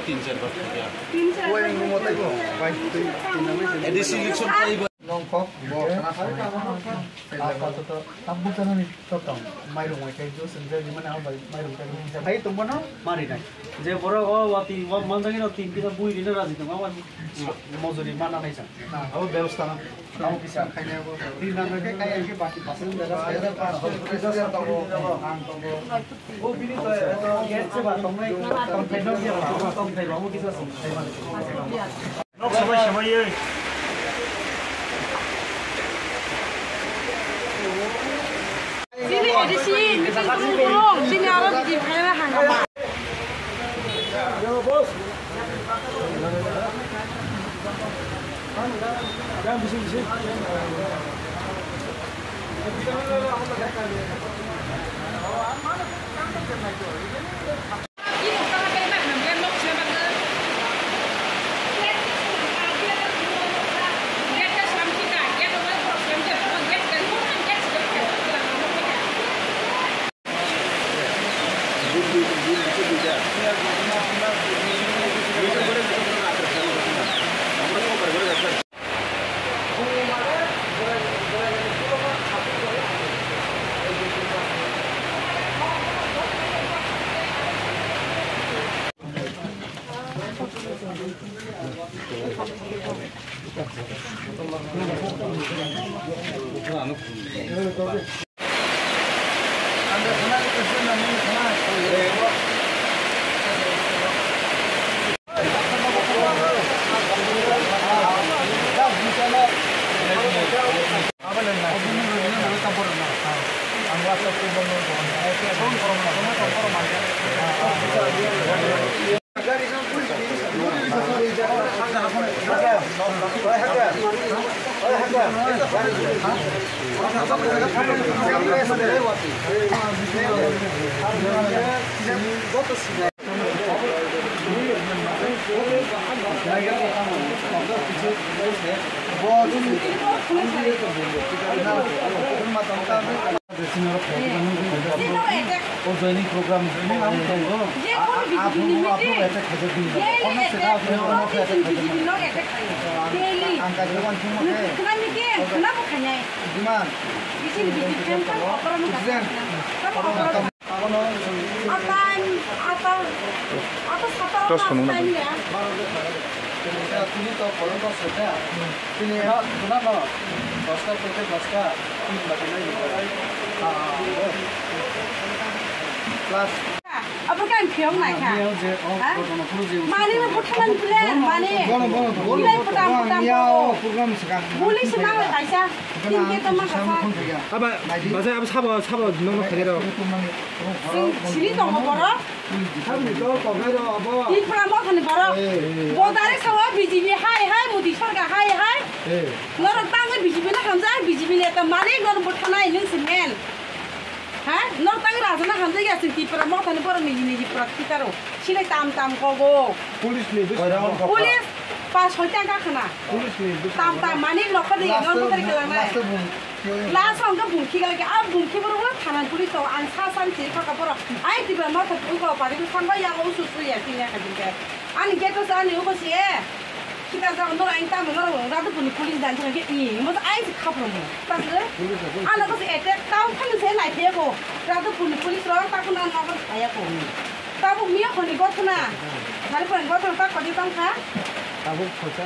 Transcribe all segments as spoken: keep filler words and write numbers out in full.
Tin char bar. A D C election. Nongkok, bo khana sanai. Apato to tabuk janani to tong. Mairung mai kai jo senjai di mana abai mairung kai jo. Hai tong bono mari nai. Je borok o wati wa manjagi no tin kisa bui rina raji tong awan mojuri mana nai sa. Abo bebostha na. Tamo kisa khaina bo. Tin dan ke kai ke baki pasen da sa. Ang tongo. O bini to get se ba tong nai. Tong thai no ya. Tong thai ba mo kisa song thai ba. Nok sabai sabai ye. Chini A D C meeting room, chini aro biji phaina hangama. O joining program, aphuru aphuru attack khaijak bini. Kono se da aphuru attack khaijak bini. Ang kaisa uansukma khe. Demand. Abono. Ata, ata, ata sata. Tos phunukna. Tini to kolom tos kha. Tini ha, tuna no. Dosta, pete dosta. Tini bati nai. Ah, ah, oh. Plus. Abo kan phiyok nai kha. Mani no buthalan plan, mani. Bono, bono, bono. Bilai putam, putam, bono. Program saka. Buli se mang kaisa. Tin ke tama kasa. Aba, basa abo sabo, sabo nongno khajero. Chwng sini tongo borok. Tripura mothani borok. Bo direct sawa B J P hai hai, Modi sarkar hai hai. Norok tangwi B J P no hamjak, B J P neta malik norok bwthanai nwng se men. Ha? Norok tangwi raja no hamjakya chwng Tripura mothani borok niji niji prak thikaro. Sinai tam tam kogo. Police ni bwskango. Police pa soi taka khna. Police ni bwskango. Tam tam mani nokha de last norok bwtari kwlangnai. Last bung. Last hwnkhe bungkhi galai khe, ah, bungkhi borok bo thanani police tongo, ang sa sa ni siri kha kha borok. Ai Tripura motha twi kok pari khe thangbai yago usu usu ya, tin ya kha din khe. Ani gate o sa ani uko si e. Khita jang norok ang tamo norok Radhapurni police dan thang khe i, mo ai si khapro mo. Ta se. Police ko. Ano ko si attack tao thang se nai the ko. Radhapurni police rok ta ko na nogo thaya ko. Tabuk miya khoni gothona. Nari khoni gothona ta khodi tong kha. Tabuk khocha.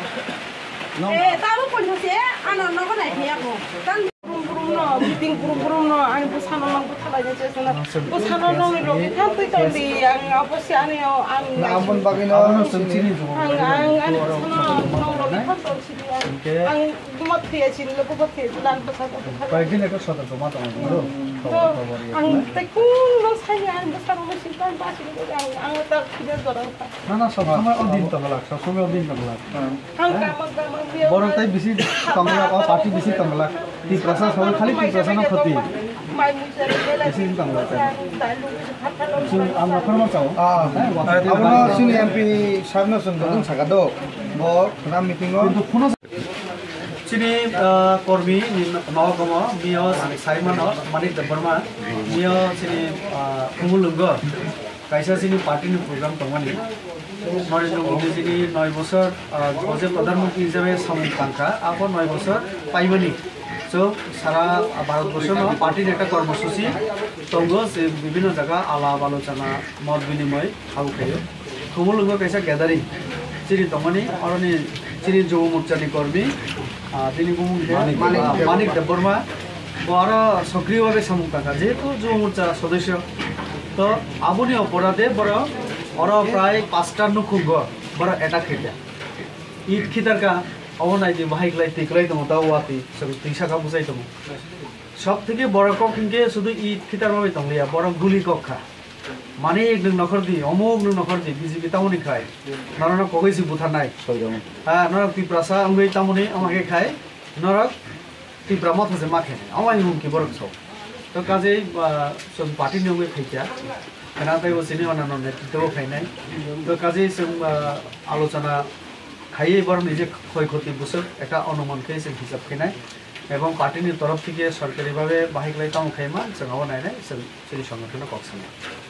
Eh, tabuk khoni se ano nogo nai the ko. Tan Burum burum no, meeting burum burum no, ani bwsano nang bwtha laina chesana. Bwsano nongni logi khan twi tong di, ang abo se ani o, ang. Na, aboni bagwi no. Ang, ang, ani bwsano nong logi khan tong sidi ang. Ang buma thwiya sini, buma thwiya sini, ang bwsano bwtha. Koi din ekta sotor ko ma tong. To, ang tei kung no sai, ang bwsano no sini, ang basi ni, ang, ang ta khide dorang. Na, na, sob somoi o din tong lak, sob somoi o din tong lak. Borok tai bisi tongla, o party bisi tongla. Tiprasa sabo khali Tiprasa no khoti. Bisi tongla. Chwng ang nokhorma chao. Ah, abono chini M P sir no chwng bodong saka do. Bo khna meeting o. Chini, ah, kormi ni nogo mo, mio sai mano, Manik Debbarma, mio chini, ah, Khumulwngo. Kaisa chini party ni program tongmani. Narendra Modi jini noi bosor, ah, o je Pradhan Mantri hisabe samung tangkha, abo noi bosor paimani. So, sara Bharat borso no party ni ekta kormosuchi tongo, je bibhinno jaga alap alochona, mot binimoi habo khaio. Khumulwngo kaisa gathering chini tongmani, oroni chini Jubo Morcha ni kormi, ah, bini bumung khe, Manik ah, Debbarma. Manik Debbarma. Bo aro sokriyo bhabe samung tangkha, jehetu Jubo Morcha sodosyo. To aboni oporade borok oro prai pasta nukhungo borok attack khaikha. Eid khitarkha, obo naidi bahai klai twi klai tongo, ta watwi, twi saka bujai tongo. Sob theke boro kok hinkhe sudu Eid khitarma bai tongliya, borok guli kok kha. Manik nwng nokhor di, omuk nwng nokhor di, B J P tamoni khai. Norokno kogwi si butharnai. Soijago. Ha, norok Tiprasa wngwi tamoni, omo khe khai. Norok Tipra motha se ma khe. Omo hai hum ki borok so. To kajei, ah, chwng party ni wngwi phaikya. Khana tei bo chini onano netritwo phainai. To kajei chwng, ah, alochona khaiwi borok ni je khoi khoti bwswk ekta onuman khe chwng hisab khainai. Ebong party ni torof theke sorkari bhabe bahai klai tamo khaima chwng abo nainai chwng chini songothono kok sanai.